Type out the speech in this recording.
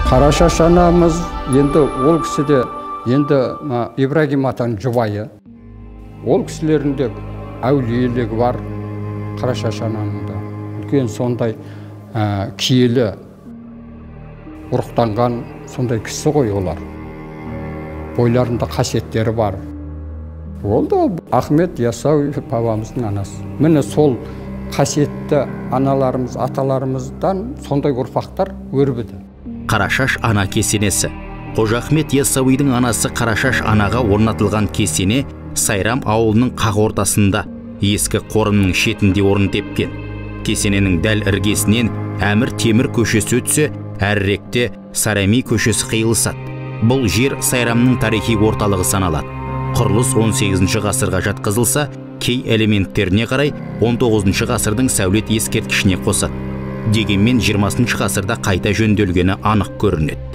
Қарашаш анамыз енді ол кісі де енді Ибрагим атаның жұбайы. Ол кісілердің де әулиелігі бар Қарашаш ананың да. Үлкен сондай киелі ұрықтанған сондай кісі ғой олар. Бойларында қасиеттері бар. Ол да Ахмет Яссауи бабамыздың анасы. Міне сол қасиетті аналарымыз, аталарымыздан сондай ұрпақтар өрбіді. Қарашаш ана кесенесі. Қожа Ахмет Яссауидің анасы Қарашаш анаға орнатылған кесене Сайрам ауылының қақ ортасында, ескі қорымның шетінде орын тепкен. Кесененің дәл іргесінен Әмір Темір көшесі өтсе, әріректе Сарами көшесі қиылысады. Бұл жер Сайрамның тарихи орталығы саналады. Құрылыс 18 ғасырға жатқызылса, кей элементтеріне қарай 19 ғасырдың сәулет ескерткішіне қосады. Дегенмен 20 ғасырда қайта жөнделгені анық көрінеді.